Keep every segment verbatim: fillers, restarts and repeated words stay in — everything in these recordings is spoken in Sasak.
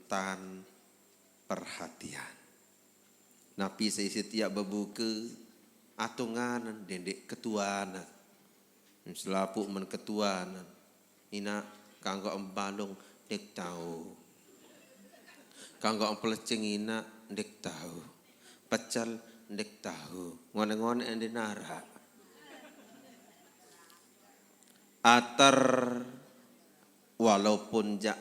tan perhatian. Napi saq isiq tiaq bebuke, atunganen dendeq ketuanan. Selapuq men ketuanan. Inaq, kanggo embalung ndeq tao. Kanggo empelecing inaq ndeq tao. Pecel ndeq tao. Ngoneq-ngoneq ndeq naraq. Ater, walaupun jaq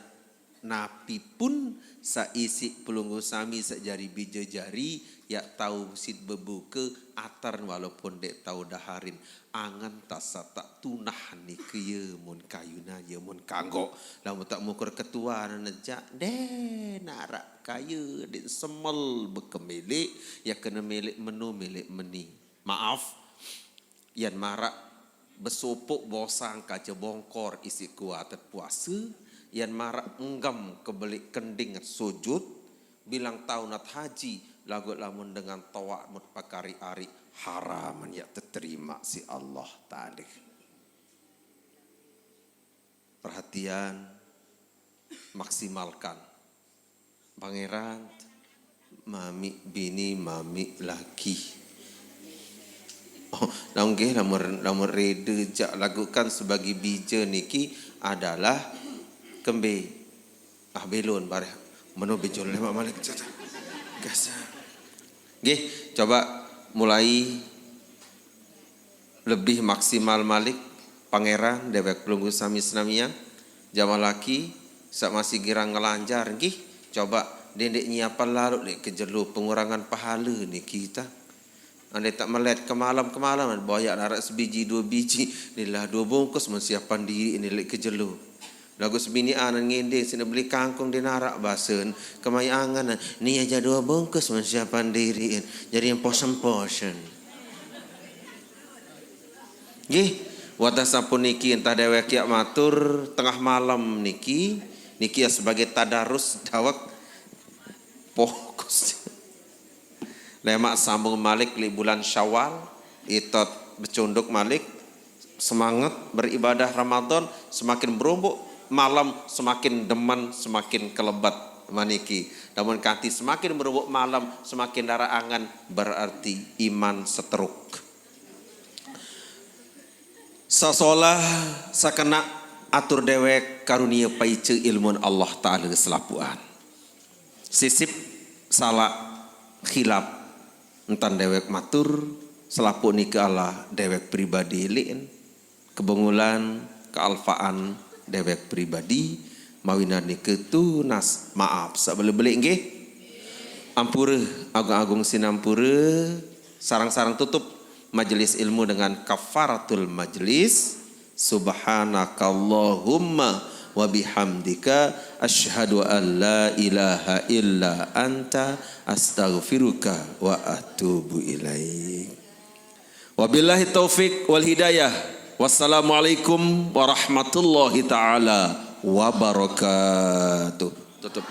napi pun saq isiq pelungguh sami saq jari bije jari, yaq tao siq bebuke, ater walaupun ndeq tao daharin. Angen tasaq taq tunah nike ye mun kayunan ye mun kanggo. Lamun taq mukur ketuanan jaq, ndeq naraq kaye, ndeq semel bekemeleq, yaq kene meleq meno meleq meni. Maaf, yan maraq besopoq bosang kace bongkor isiq kuatet puase, yan maraq enggem kebeleq kending sujud, bilang taunat haji, laguq lamun dengan toaq mut pakari-ari, haramen yaq teterimaq siq Allah Taala. Perhatian, maksimalkan. Pangeran, mamiq bini, mamiq laki. Oh, lamun nggih, lamun, lamun rede jaq laguq kan sebagai bije niki adalah kembe. Ah, belon bareh. Meno bejol lemaq malik. Gas. Nggih, coba mulai lebih maksimal malik, Pangeran, dewek pelungguh sami senamian, jamaah laki, saq masih girang ngelanjar, nggih, coba dendeq nyiapan laluq leq kejelo, pengurangan pahale niki tah. Andai taq melet kemalem-kemalem, boyaq naraq sebiji, due biji, nilah due bungkus, men siapan diriq ni leq kejelo. Laguq sebiniqan ngende, sine beli kangkung, ndeq naraq basen, kemai angen, ni aja due bungkus, men siapan diriq, jari yang posen-posen. Nggih, wadah sampun niki, entah dewek yaq matur tengah malem niki, niki ya sebagai tadarus dawek fokus. Lemaq sambung malik leq bulan Syawal, itot becunduk malik, semanget beribadah Ramadan, semakin berumbuq, malem semakin demen, semakin kelebet maniki. Lamun kanti semakin berumbuq malem, semakin daraq angen, berarti iman setruk. Sasolah sakenaq atur dewek karunie paice ilmun Allah Taala selapuqan. Sisip salaq khilaf entan dewek matur, selapuq nike Allah dewek pribadi liqen, kebengulan, kealfaan dewek pribadi, mawinan nike tunas maaf saq beleq-beleq nggih. Ampure, agung-agung sinampure, sareng-sareng tutup majelis ilmu dengan kafaratul majlis. Subhanakallahumma wa bihamdika, asyhadu an la ilaha illa anta, astaghfiruka wa atubu ilaik. Wabillahi taufiq wal hidayah. Wassalamualaikum warahmatullahi taala wabarakatuh. Tutup.